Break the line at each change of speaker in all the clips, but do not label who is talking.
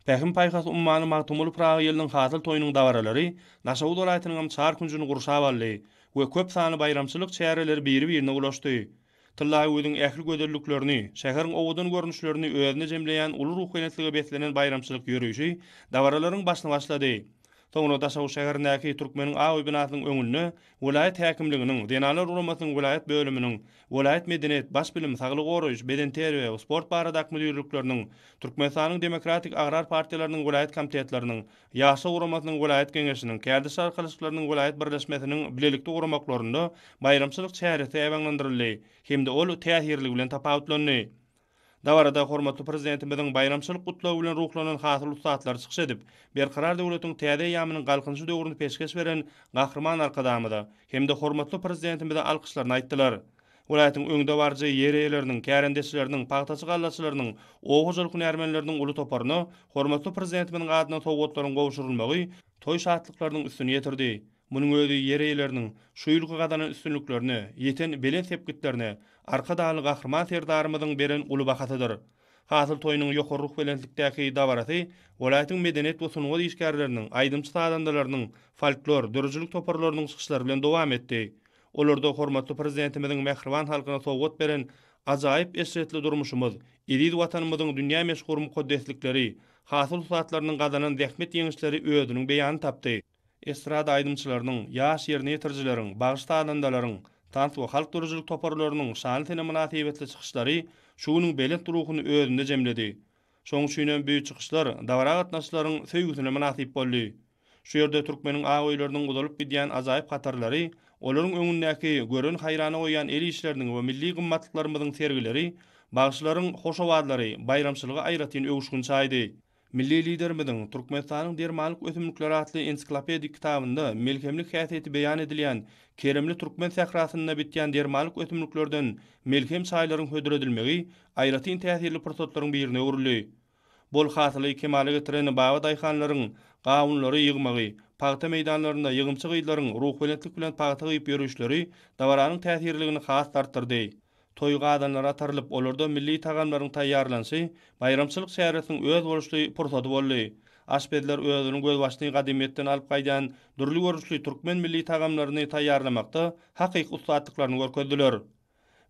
Pähim-paýhas ummany Magtymguly Pyragy ýylynyň hasyl toýunyň dabaralary Daşoguz welaýatynyňam çar künjüni gurşap aldy we köp sanly baýramçylyk çäreleri biri-birine ulaşdy. Tyllagöýüň ähli gözelliklerini, şäheriň owadan görnüşlerini özünde jemleýän uly ruhubelentlige beslenen baýramçylyk ýörişi dabaralaryň başyny başlady. Soňra Daşoguz şäherindäki Türkmeniň ak öýi binasynyň öňünde welaýat häkimliginiň, Zenanlar guramasynyň welaýat bölüminiň, welaýat medeniýet, baş bilim, saglygy goraýyş, bedenterbiýe we sport baradaky müdirlikleriniň, Türkmenistanyň Demokratik agrar partiýalarynyň welaýat komitetleriniň, Ýaşlar guramasynyň welaýat geňeşiniň, Kärdeşler arkalaşyklarynyň welaýat birleşmesiniň bilelikde guramaklarynda baýramçylyk çäresi ýaýbaňlandyryldy hem-de ol täsirliligi bilen tapawutlandy. Dabarada hormatly Prezidentimiziň baýramçylyk gutlagy bilen ruhlanan hasyl ussatlary çykyş edip, Berkarar döwletiň täze eýýamynyň Galkynyşy döwrüni peşgeş beren Gahryman Arkadagymyza hem-de hormatly Prezidentimize alkyşlaryny aýtdylar. Welaýatyň öňdebaryjy ýer eýeleriniň, kärendeçileriniň, pagtaçy gallaçylarynyň, oba hojalyk hünärmenleriniň uly toparyna hormatly Prezidentimiziň adyndan sowgatlaryň gowşurylmagy toý şatlyklarynyň üstüni ýetirdi. Munuň özi ýer eýeleriniň şu ýylky gazanan üstünliklerine, ýeten belent sepgitlerine Arkadagly Gahryman Serdarymyzyň beren uly bahasydyr. Hasyl toýunyň ýokary ruhubelentlikdäki dabarasy welaýatyň medeniýet we sungat işgärleriniň, aýdymçy-sazandalarynyň, folklor, döredijilik toparlarynyň çykyşlary bilen dowam etdi. Olarda hormatly Prezidentimiziň mähriban halkyna sowgat beren ajaýyp eşretli durmuşymyz, eziz Watanymyzyň dünýä meşhur mukaddeslikleri, hasyl ussatlarynyň gazanan zähmet ýeňişleri özüniň beýanyny tapdy. Estrada aýdymçylarynyň, ýaş ýerine ýetirijileriň, bagşy-sazandalaryň, tans we halk döredijilik toparlarynyň şanly sene mynasybetli çykyşlary şu günüň belent ruhuny özünde jemledi. Şonuň üçinem bu çykyşlar dabara gatnaşyjylaryň söýgüsine mynasyp boldy. Şu ýerde türkmeniň ak öýleriniň uzalyp gidýän ajaýyp hatarlary, olaryň öňündäki göreni haýrana goýýan el işleriniň we milli gymmatlyklarymyzyň sergileri, bagşylaryň hoş owazlary baýramçylyga aýratyn öwüşgin çaýdy. Milli Liderimiziň Türkmenistanyň dermanlyk ösümlikleri atly ensiklopedik kitabynda melhemlik häsiýeti beýan edilýän keremli türkmen sährasynda bitýän dermanlyk ösümliklerden melhem çaýlaryň hödür edilmegi aýratyn täsirli pursatlaryň birine öwrüldi. Bol hasyly kemala getiren babadaýhanlaryň gawunlary ýygmagy, pagta meýdanlarynda ýygymçy gyzlaryň ruhubelentlik bilen pagta gyýyp ýörüşleri dabaranyň täsirliligini has-da artdyrdy. Toý gazanlary atarylyp, olarda milli tagamlaryň taýýarlanyşy baýramçylyk çäresiniň özboluşly pursady boldy. Aşpezler özüniň gözbaşyny gadymyýetden alyp gaýdýan dürli görnüşli türkmen milli tagamlaryny taýýarlamakda hakyky ussatlyklaryny görkezdiler.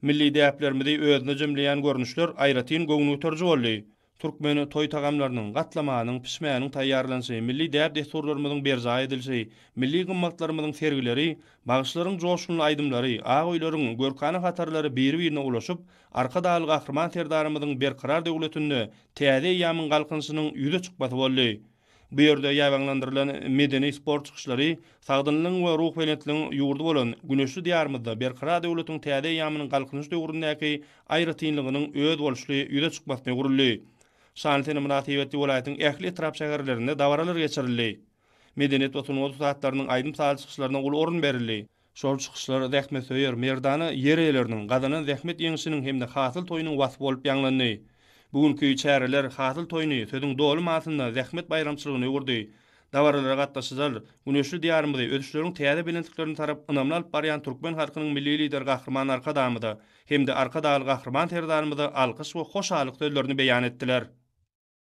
Milli däplerimizi özünde jemleýän görnüşler aýratyn göwün göteriji boldy. Türkmen toý tagamlarynyň, gatlamanyň, pişmäniň taýýarlanyşy, milli däp-dessurlarymyzyň berjaý edilişi, milli gymmatlarymyzyň sergileri, bagşylaryň joşgunly aýdymlary, ak öýleriň görkana hatarlary biri-birine ulaşyp, Arkadagly Gahryman Serdarymyzyň Berkarar döwletinde täze eýýamyň Galkynyşynyň ýüze çykmasy boldy. Bu ýerde ýaýbaňlandyrylan medeni-sport çykyşlary sagdynlygyň we ruhubelentligiň ýurdy bolan güneşli Diýarymyzda Berkarar döwletiň täze eýýamynyň Galkynyş döwründäki aýratynlygynyň özboluşly ýüze çykmasyna öwrüldi. Şanly sene mynasybetli welaýatyň ähli etrap-şäherlerinde dabaralar geçirildi. Medeniýet we sungat ussatlarynyň aýdym-sazly çykyşlaryna uly orun berildi. Şol çykyşlar zähmetsöýer, merdana ýer eýeleriniň gazanan zähmet ýeňşiniň hem-de hasyl toýunyň waspy bolup ýaňlandy. Bu günki çäreler hasyl toýuny sözüň doly manysynda zähmet baýramçylygyna öwürdi. Dabaralara gatnaşyjylar güneşli Diýarymyzy ösüşleriň täze belentliklerine tarap ynamly alyp barýan türkmen halkynyň Milli Lideri Gahryman Arkadagymyza hem-de Arkadagly Gahryman Serdarymyza alkyş we hoşallyk sözlerini beýan etdiler.